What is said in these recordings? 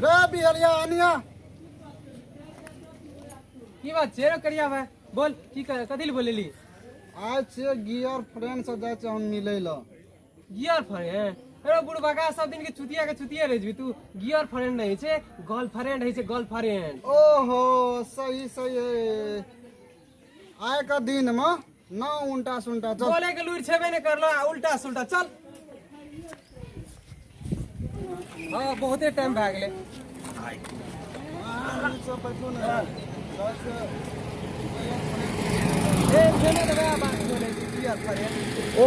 रे बिहरिया अनिया की बात छै रे करिया भाई बोल की कर कथी लए बोलेली आइ छियै गियर फ्रेंड से जाइ छै हम मिलै लए गियर फ्रेंड अरे बुढ़बका सब दिन के चुतिया के चुतिया रह जबी तू गियर फ्रेंड नहीं छै गर्लफ्रेंड है छै गर्लफ्रेंड ओहो सही सही है आइ के दिन में न उल्टा सुल्टा चल बोले के लूर छेबे नहीं करलो आ उल्टा सुल्टा चल हाँ बहुते टाइम भए गेलै सब बैठू ने जाइ छै। ए सुने तऽ वएह बात बोलै छी गियर फ्रेंड ओ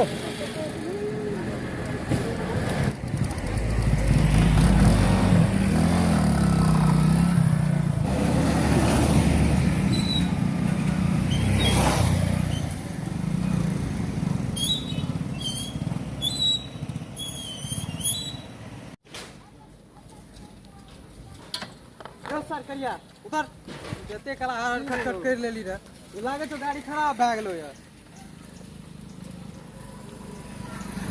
चल सर करिया उतर जते कला हर खट खट कर लेली रहे लागे छौ गाड़ी खराब भए गेलो यार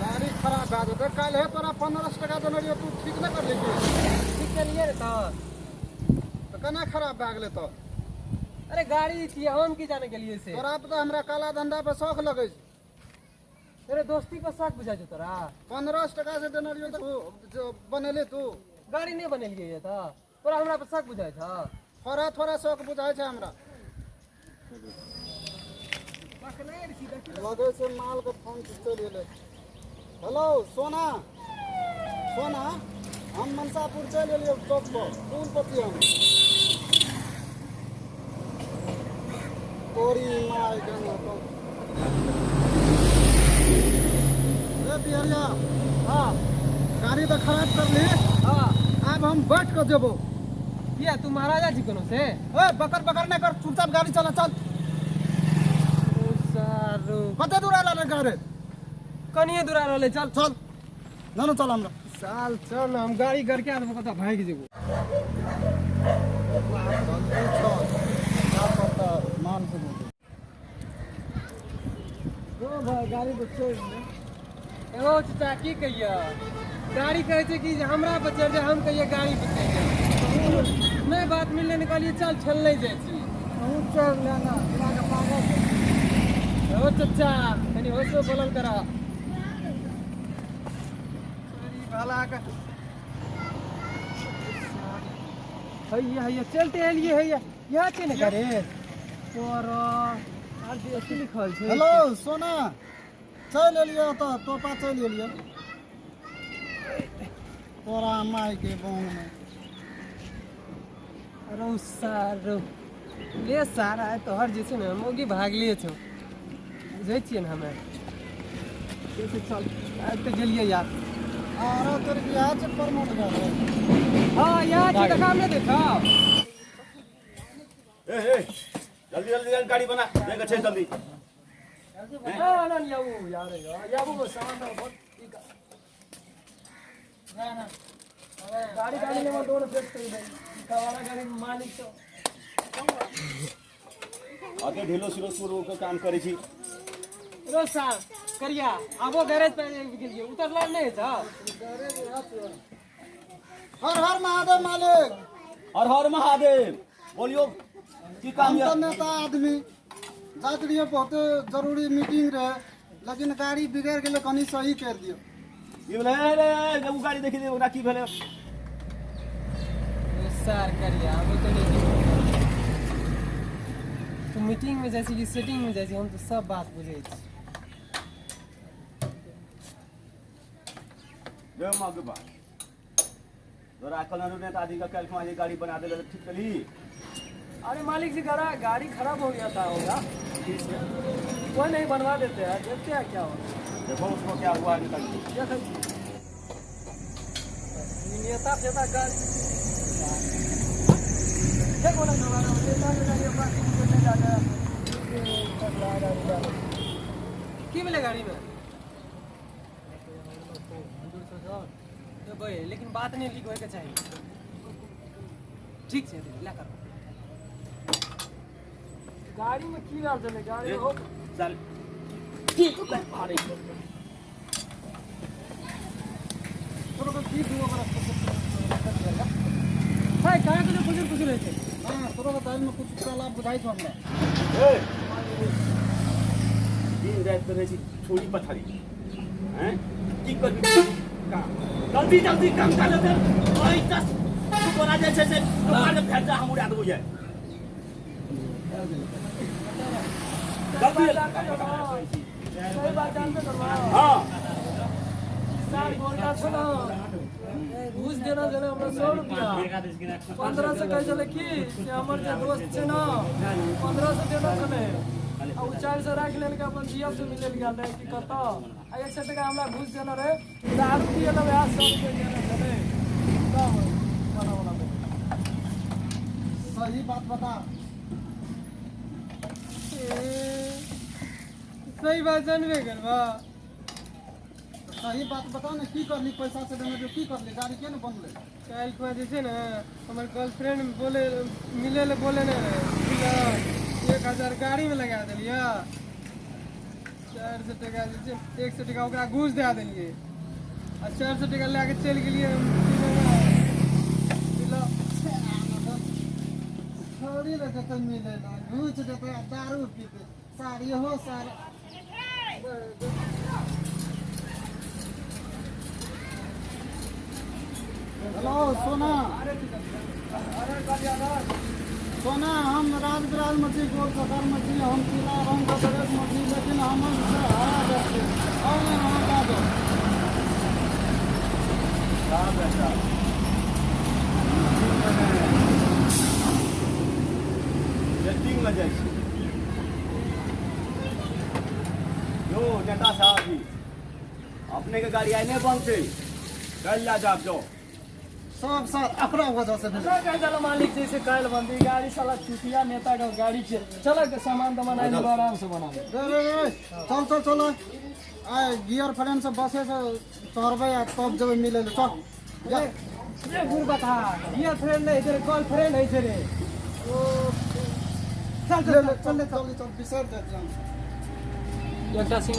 गाड़ी खराब भए जेतै काल्हि तोरा 1500 टका देने रहियो तू ठीक नहि करली की ठीक केलिए रे तऽ तऽ केना खराब भए गेलै तऽ अरे गाड़ी छियै हम की जाने गेलिए से तोरा पर तऽ हमरा काला धंधा पर शौक लगै छै तेरे दोस्ती पर शक बुझाइ छौ तोरा 1500 टका से देने रहियो तऽ जो बनेले तू गाड़ी नहि बनेलिए ये तऽ तोरा हमरा पर शक बुझाइ छौ थोड़ा थोड़ा शौक बुझाइ छै हमरा लगै छै मालके फोन चलि गेलै हेलो सोना सोना हम मनसापुर चलि एलियै चौक पर पुल पर छी हम तोरी माय के ए बिहरिया हाँ गाड़ी तऽ खराब कर ली हाँ आब हम बैठ कऽ जेबो किया तू महाराजा छी कोनो से ए बकर बकर नहि कर चुपचाप गाड़ी चला चल ओ सारू कते दूर आयल रे गाड़ी कनिए दूर आयल रहलै चल चल ना ना चल हमरा साल चल हम गाड़ी गड़का देबो कतऽ भागि जेबो जल्दी चल जा पर तऽ माल से बोल ओ भाई गाड़ी तो चोर एगो चाचा की कहिए गाड़ी कहै छै कि जे हमरा पर चढ़ि जाए हम कहिए गाड़ी पर चढ़ि जाए नहि बात मिललै ने कहलियै चल ठेलने जाइ छी अहूँ चढ़ लेना पागल ओ चाचा कनि होशो बोलल कर भला के हैया हैया चलते एलियै हैया यहाँ छै ने करे तोरा आर जे अथी लिखल छै हेलो सोना चलि एलियै ओतऽ तोपा चलि एलियै तोरा मायके बोंगमे रौ सार रौ ले सार आइ तोहर जे छै ने मौगी भागले छौ बुझै छियै ने हमे से चल आबि तऽ गेलियै यार आरो तोर बियाह छै प्रमोद घर हँ यहाँ छै देखा नहि देखा ए ए जल्दी जल्दी जल्दी गाड़ी बना लेके छै जल्दी ना ना याबू यार याबू सामान तो बहुत गाड़ी गाड़ी में दोनों सेट कर दे वाला गाड़ी मालिक तो अते ढीलो सिलो शुरू के काम करै छी रो साहब करिया आबो गैरेज पर गेलिए उतरला नहीं था हर हर महादेव मालिक हर हर महादेव बोलियो की काम हम यऽ तऽ नेता आदमी जाइत रहियै बहुते जरूरी मीटिंग रहे लेकिन गाड़ी बिगड़ि गेलै कनि सही करि दियौ की भेलै रे रे, उ गाड़ी देखी दे ओकरा की भेलै सर करिया आबो तो नहीं तो मीटिंग में जाइ छी कि सेटिंग में जाइ छी हम तो सब बात बुझै छी रे मगबा तोरा अकल न नेता आदमी का काल्हि खुमा जे गाड़ी बना देले ठीक कली अरे मालिक जी गाड़ा गाड़ी खराब हो गया था होगा ठीक है कोई नहीं बनवा देते हैं देखते हैं क्या होगा देखो उसको क्या हुआ है नेता जी देखै छी ई नेता फेता गाड़ी देखो ना हमारा नेता के गाड़ी अपना किसी को नहीं जाना की भेलै गाड़ी में देबै लेकिन बात नहि लीक होइके चाही ठीक छै लए कर गाड़ी में की भेल छलै गाड़ी हो चल की अरे तोरा की दू ओकरा खुसुर खुसुर होइ छै। हाँ, तोरो दालि में कुछ काला बुझाइ छौ हमरा। ए दिन राति रहै छी छोरी पथारी हैं की करबी काम जल्दी जल्दी काम कर लेते ओइ दस तोरा जे छै से दोकान में भेज जा हम उड़ा देबो ये जल्दी। सही बात जानबे करबा। हाँ। सार गोलका छौ न, घूस देना छलै हमरा 100 रुपया, 1500 कहै छलै की से हमर जे दोस्त छै न, 1500 देना छलै आ ओ 400 राखि लेलकै, अपन जीएफ से मिलै लए गेल रहै कि कतऽ, आ 100 टका हमरा घूस देना रहै, दारू पियै लए वएह 100 रुपया देना छलै। तब बना बना दे। सही बात बता। सही बात जानबे करबा। सही बात बता ने, की करली पैसा से देने जो की करली, गाड़ी के ने बनले? काल्हि खुआ जे छै ने हमर गर्लफ्रेंड बोले मिले लए बोले नहि रहै, बुझलह? 1000 गाड़ीमे लगा देलियै, 400 टका जे छै 100 टका ओकरा घूस दए देलियै आ 400 टका लए कऽ चलि गेलियै बुझलह? छोड़ी ले जेतै मिले ला, घुस जेतै आ दारू पीते सार इहो सार। हेलो सोना, सोना हम राजविराज में छी, गोल चक्कर में छी, हम पीला रंग के ड्रेस में छी, लेकिन हमर से हरा ड्रेस छै। आउ ने अहाँ दऽ दो। का बेटा मीटिंग में जाइ छी यो नेता साहब जी, अपने के गाड़ी आइ नहि बनतै, काल्हि लए जाब जाओ। सब सार एकरा वजह से भेलै। कहि देलहुँ मालिक जैसे काल्हि बनतै गाड़ी, साला चुतिया नेता के गाड़ी छै। चल सामान तमान आनि लेबै, आराम से बनाबै। रे रे रे, चल चल चल, आइ गियर फ्रेम से बसे से चढ़बै आ तब जेबै मिलै लए, चल जा। रे बुढ़बा, गियर फ्रेंड नहि छै रे, गर्ल फ्रेंड होइ छै रे। ओ चल ले चल ले चल चल चल चल, बिसरि जाइ छियै हम। एकटा सिंह।